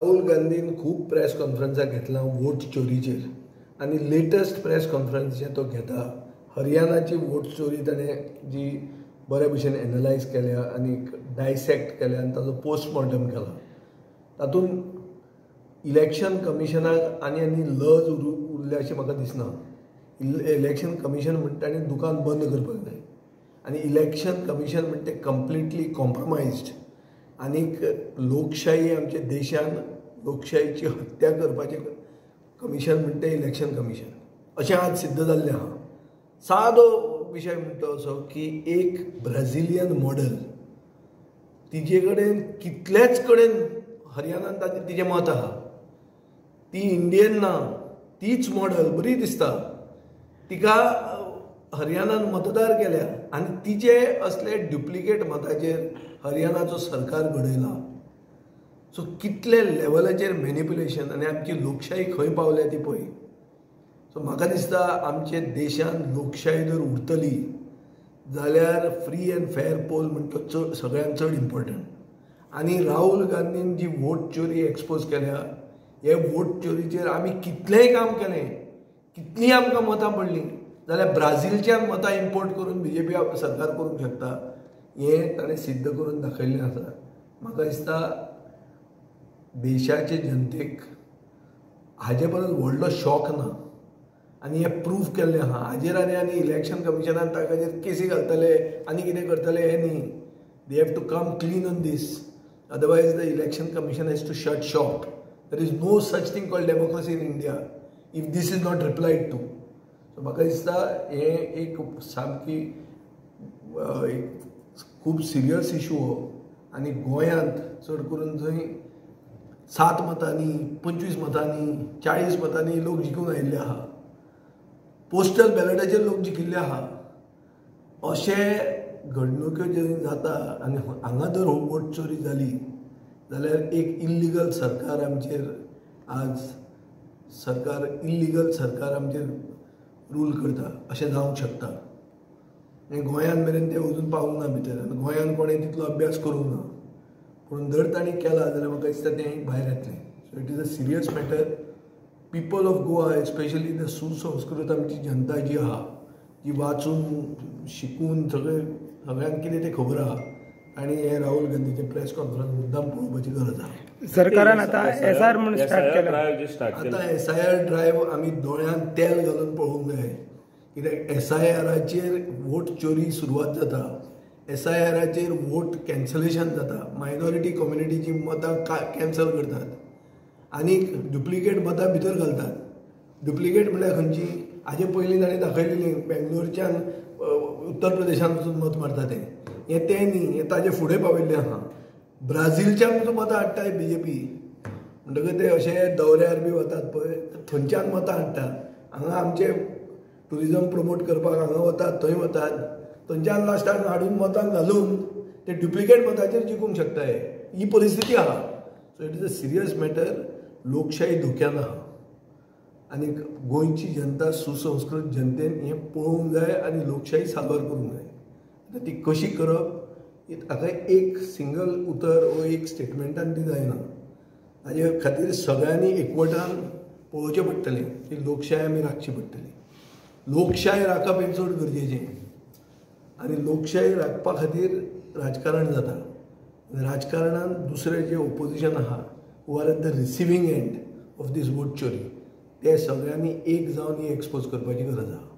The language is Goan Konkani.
राहुल गांधीन खूब प्रेस कॉन्फरन्सां घेतलां वोट चोरीचेर आनी लेटस्ट प्रेस कॉन्फरन्स जे तो घेता हरियाणाची वोट चोरी ताणें जी बरे भशेन एनलायज केल्या आनी डायसेक्ट केल्या आनी ताजो पोस्टमॉर्टम केला. तातूंत इलेक्शन कमिशनाक आनी आनी लज उरल्या अशें म्हाका दिसना. इलेक्शन कमिशन म्हणटा ताणें दुकान बंद करपाक जाय आनी इलेक्शन कमिशन म्हणटा तें कंप्लिटली कॉम्प्रोमायज्ड आनीक लोकशाही आमच्या देशान लोकशाहीची हत्या करपाचें कमिशन म्हणटा इलेक्शन कमिशन अशें आज सिद्ध जाल्लें आहा. सादो विशय म्हणटा असो की एक ब्राझिलियन मॉडल तिजे कडेन कितलेच कडेन हरियाणान ताजें तिजें मत आहा, ती इंडियन ना, तीच मॉडल बरी दिसता, तिका हरियाणान मतदार केल्या आनी तिचे असले ड्युप्लिकेट मताचेर हरियाणाचो सरकार घडयला. सो कितले लेवलाचेर मॅनिप्युलेशन आनी आमची लोकशाही खंय पावल्या ती पळय. सो म्हाका दिसता आमच्या देशान लोकशाही जर उरतली जाल्यार फ्री अँड फेर पोल म्हणटा चड सगळ्यांत चड इम्पॉर्टंट. आनी राहुल गांधीन जी वोट चोरी एक्सपोज केल्या हे वोट चोरीचेर आमी कितलेंय काम केलें, कितलीं आमकां मतां पडलीं जाल्यार ब्राझिलच्यान मतां इम्पोर्ट करून बीजेपी सरकार करूंक शकता हें ताणें सिद्ध करून दाखयल्लें आसा. म्हाका दिसता देशाचे जनतेक हाजे परस व्हडलो शॉक ना आनी हें प्रूफ केल्लें आहा. हाजेर आनी आनी इलेक्शन कमिशनान ताकाचेर केसी घालतले आनी कितें करतले हें न्ही. They have to come clean on this, otherwise the election commission has to shut shop. There is no such thing called democracy in India if this is not replied to. So म्हाका दिसता हें एक सामकी एक खूब सिरियस इशू हो आनी गोंयांत चड करून जंय 7 मतांनी 25 मतांनी 40 मतांनी लोक जिखून आयिल्ले आहा, पोस्टल बॅलटाचेर लोक जिखिल्ले आहा, अशे घडणुक्यो जे जाता आनी हांगा जर वोट चोरी जाली जाल्यार एक इल्लिगल सरकार आमचेर आज सरकार इल्लिगल सरकार आमचेर रूल करता अशें जावंक शकता. आनी गोंयांत मेरेन तें अजून पावूंक ना भितर आनी गोंयांत कोणें तितलो अभ्यास करूंक ना, पूण जर तांणी केला जाल्यार म्हाका दिसता तें भायर येतलें. So it is a serious matter. People of Goa especially the सुसंस्कृत आमची जनता जी आहा जी वाचून शिकून सगळें सगळ्यांक कितें तें खबर आहा आनी हे राहुल गांधीचें प्रेस कॉन्फरन्स मुद्दाम पळोवपाची गरज आहा. सरकारान आतां एसआर म्हणून स्टार्ट केला. आतां एसआयआर ड्रायव्ह आमी दोळ्यांत तेल घालून पळोवंक जाय, कित्याक एसआयआराचेर वोट चोरी सुरवात जाता, एसआयआराचेर वोट कॅन्सलेशन जाता, मायनॉरिटी कम्युनिटीची मतां कॅन्सल करतात आनी डुप्लिकेट मतां भितर घालतात. डुप्लिकेट म्हणल्यार खंयची हाजे पयलीं ताणें दाखयलेली बेंगलोरच्यान उत्तर प्रदेशान वचून मत मारता तें, हें तें न्ही, हें ताजे फुडें पाविल्लें आहा. ब्राझिलच्यान वचून मतां हाडटा बीजेपी, म्हणटकच ते अशे दौऱ्यार बी वतात पळय थंयच्यान मतां हाडटा. हांगा आमचे ट्युरिजम प्रमोट करपाक हांगा वतात थंय वतात, थंयच्यान लास्टाक हाडून मतां घालून ते डुप्लिकेट मताचेर जिखूंक शकता. ही परिस्थिती आहा. So it is a serious matter. लोकशाही धोक्यान आहा आनी गोंयची जनता सुसंस्कृत जनतेन हें पळोवंक जाय आनी लोकशाही सादर करूंक जाय. आतां ती कशी करप हाका एक सिंगल उतर वो एक स्टेटमेंटान ती जायना, ताजे खातीर सगळ्यांनी एकवटान पळोवचें पडटलें की लोकशाही आमी राखची पडटली. लोकशाही राखप हें चड गरजेचें आनी लोकशाही राखपा खातीर राजकारण जाता. राजकारणान दुसरें जें ओपोजिशन आहा who are at the receiving end of this vote चोरी ते सगळ्यांनी एक जावन ही एक्सपोज करपाची गरज आहा.